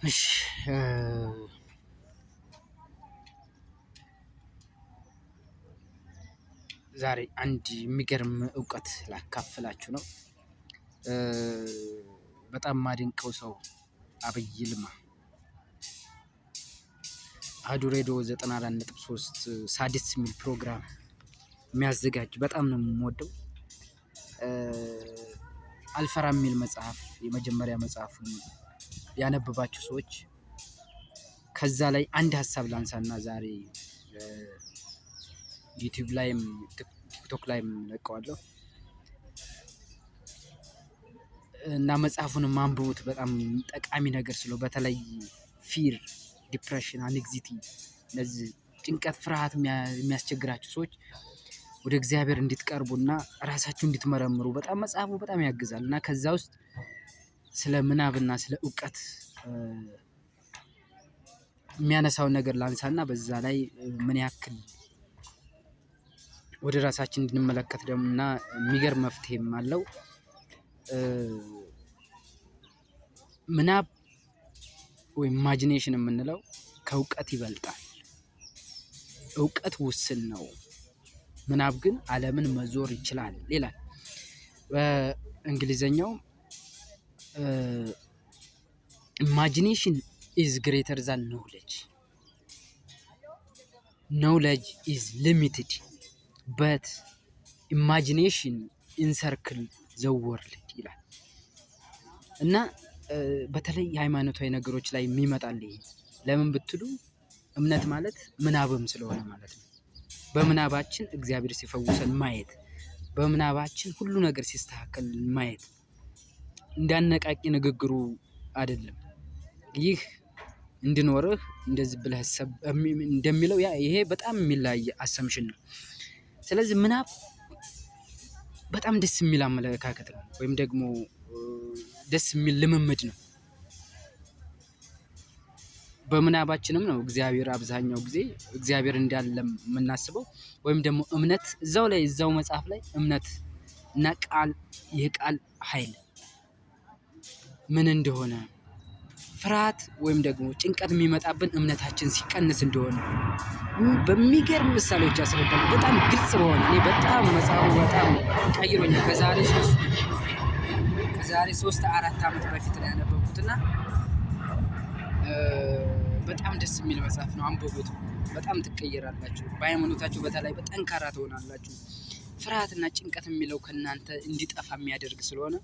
እሺ፣ ዛሬ አንድ የሚገርም እውቀት ላካፍላችሁ ነው። በጣም ማደንቀው ሰው አብይ ይልማ፣ አሀዱ ሬዲዮ 94.3 ሳድስ የሚል ፕሮግራም የሚያዘጋጅ፣ በጣም ነው የምወደው። አልፈራም የሚል መጽሐፍ፣ የመጀመሪያ መጽሐፉን ያነበባችሁ ሰዎች፣ ከዛ ላይ አንድ ሀሳብ ላንሳና ዛሬ ዩቲዩብ ላይም ቲክቶክ ላይም ለቀዋለሁ እና መጽሐፉን አንብቡት። በጣም ጠቃሚ ነገር ስለ በተለይ fear፣ depression፣ anxiety፣ እነዚህ ጭንቀት፣ ፍርሃት የሚያስቸግራችሁ ሰዎች ወደ እግዚአብሔር እንድትቀርቡና ራሳችሁ እንድትመረምሩ በጣም መጽሐፉ በጣም ያግዛል። እና ከዛ ውስጥ ስለ ምናብና ስለ እውቀት የሚያነሳውን ነገር ላንሳና በዛ ላይ ምን ያክል ወደ ራሳችን እንድንመለከት ደግሞ እና የሚገርም መፍትሄም አለው። ምናብ ወይም imagination የምንለው ከእውቀት ይበልጣል። እውቀት ውስን ነው፣ ምናብ ግን ዓለምን መዞር ይችላል ይላል። በእንግሊዘኛው "Imagination is greater than knowledge. Knowledge is limited, but imagination encircle the world" ይላል። እና በተለይ የሃይማኖታዊ ነገሮች ላይ የሚመጣል ይሄ። ለምን ብትሉ እምነት ማለት ምናብም ስለሆነ ማለት ነው። በምናባችን እግዚአብሔር ሲፈውሰን ማየት፣ በምናባችን ሁሉ ነገር ሲስተካከል ማየት፣ እንዳነቃቂ ንግግሩ አይደለም። ይህ እንዲኖርህ እንደዚህ ብለህ እንደሚለው ያ ይሄ በጣም የሚለያይ assumption ነው። ስለዚህ ምናብ በጣም ደስ የሚል አመለካከት ነው፣ ወይም ደግሞ ደስ የሚል ልምምድ ነው። በምናባችንም ነው እግዚአብሔር፣ አብዛኛው ጊዜ እግዚአብሔር እንዳለ የምናስበው፣ ወይም ደግሞ እምነት እዛው ላይ፣ እዛው መጽሐፍ ላይ እምነት እና ቃል፣ የቃል ኃይል ምን እንደሆነ፣ ፍርሃት ወይም ደግሞ ጭንቀት የሚመጣብን እምነታችን ሲቀንስ እንደሆነ በሚገርም ምሳሌዎች ያስረዳል። በጣም ግልጽ በሆነ፣ እኔ በጣም መጽሐፉ በጣም ቀይሮኛል። ከዛሬ 3-4 ዓመት በፊት ነው ያነበብኩት እና በጣም ደስ የሚል መጽሐፍ ነው። አንብቡት። በጣም ትቀየራላችሁ። በሃይማኖታችሁ በተለይ በጠንካራ ትሆናላችሁ። ፍርሃትና ጭንቀት የሚለው ከእናንተ እንዲጠፋ የሚያደርግ ስለሆነ።